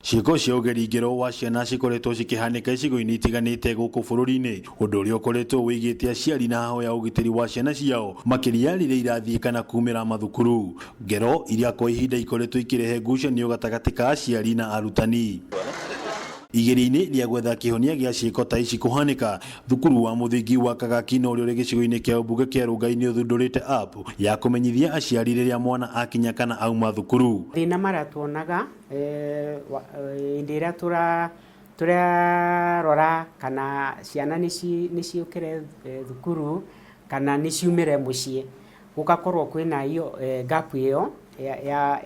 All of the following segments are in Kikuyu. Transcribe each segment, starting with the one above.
Ciĩko cia ũgeri ngero wa ciana cikoretwo cikĩhanĩka icigo-inĩ itiganĩte gũkũ bũrũri-inĩ, ũndũ ũrĩa ũkoretwo wĩigĩte aciari na haho ya ũgitĩri wa ciana ciao, makĩria rĩrĩa irathiĩ kana kumĩra mathukuru. Ngero iria kwa ihinda ikoretwo ikĩrehe ngucanio gatagatĩ ka aciari na arutani. Igeria-inĩ rĩa gwetha kĩhonia gĩa ciĩko ta ici kũhanĩka, thukuru wa mũthingi wa Kagaki na ũrĩa ũrĩ gĩcigo-inĩ kĩa ũmbunge kĩa Rongai nĩ ũthundũrĩte app ya kũmenyithia aciari rĩrĩa mwana akinya kana auma thukuru. Mathĩna marĩa tuonaga hĩndĩ ĩrĩa tũrarora kana ciana nĩ ciũkĩre thukuru kana nĩ ciumĩre mũciĩ, gũgakorwo kwĩna iyo gap ĩyo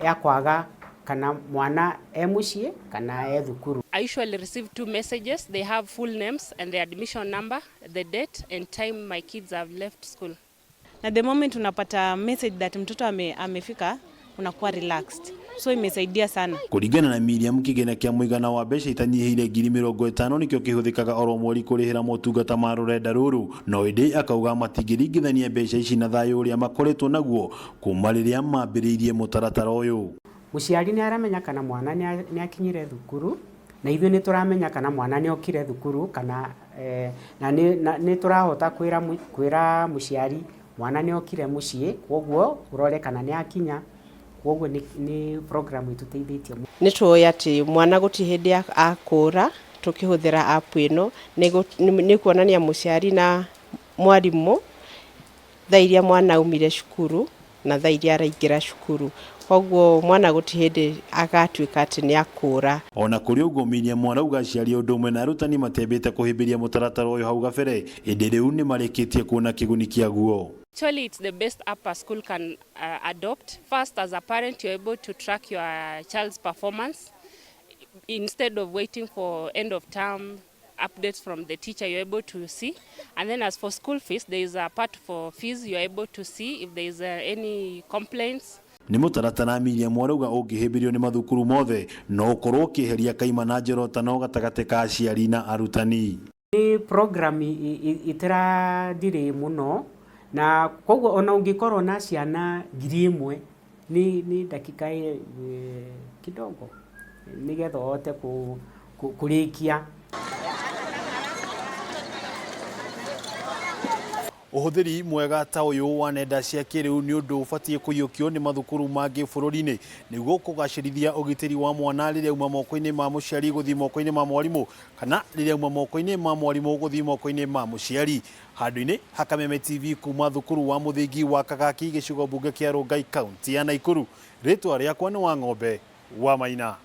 ya kwaga kana mwana e mũciĩ kana e thukuru. I usually receive two messages. They have full names and the admission number, the date and time my kids have left school. Na the moment unapata message that mtoto amefika, unakuwa relaxed. So imesaidia sana. Kũringana na Miriam, kĩgĩna kĩa mũigana wa mbeca itanyihĩire 50,000 nĩkĩo kĩhũthĩkaga oro mweri kũrĩhĩra motungata ma rũrenda rũrũ, no ĩndĩ akauga matingĩringithania mbeca ici na thayũ ũrĩa makoretwo naguo kuma rĩrĩa mambĩrĩirie mũtaratara ũyũ. Mũciari nĩ aramenya kana mwana nĩ akinyire thukuru, na ithuĩ nĩ tũramenya kana mwana nĩ okire thukuru, kana na nĩ tũrahota kwĩra mũciari mwana nĩ okire mũciĩ, koguo ũrore kana nĩ akinya. Koguo nĩ program ĩtũteithĩtie mũno. Nĩ tũĩ atĩ mwana gũtirĩ hĩndĩ akũra tũkĩhũthĩra app ĩno, nĩ kuonania mũciari na mwarimũ thaa iria mwana aumire cukuru na thaa iria araingĩra cukuru. Koguo mwana gũtirĩ hĩndĩ agatuĩka atĩ nĩ akũra. Ona kũrĩ ũguo, Miriam arauga aciari ũndũ ũmwe na arutani matiambĩte kũhĩmbĩria mũtaratara ũyũ hau gabere, ĩndĩ rĩu nĩ marĩkĩtie kuona kĩguni kĩaguo. Actually, it's the best app a school can adopt. First, as a parent, you're able to track your child's performance. Instead of waiting for end of term updates from the teacher, you're able to see. And then as for school fees, there is a part for fees. You're able to see if there is any complaints. Nĩ mũtaratara Miriam arauga ũngĩhĩmbĩrio nĩ mathukuru mothe no ũkorwo ũkĩeheria kaimana njorotano gatagatĩ ka aciari na arutani. Nĩ program ĩtĩrathirĩ mũno, na koguo ona ũngĩkorwo na ciana 1,000 nĩ ndakika kidogo nĩgetha ũhote kũrĩkia. Ũhũthĩri mwega ta ũyũ wa nenda cia kĩrĩu nĩ ũndũ ũbatiĩ kũiyũkio nĩ mathukuru mangĩ bũrũri-inĩ nĩguo kũgacĩrithia ũgitĩri wa mwana rĩrĩa auma moko-inĩ ma mũciari gũthiĩ moko-inĩ ma mwarimũ, kana rĩrĩa auma moko-inĩ ma mwarimũ gũthiĩ moko-inĩ ma mũciari. Handũ-inĩ ha Kameme TV kuma thukuru wa mũthingi wa Kagaki, gĩcigo mbunge kĩa Rongai, kaunti ya Naikuru, rĩtwa rĩakwa nĩ Wang'ombe wa Maina.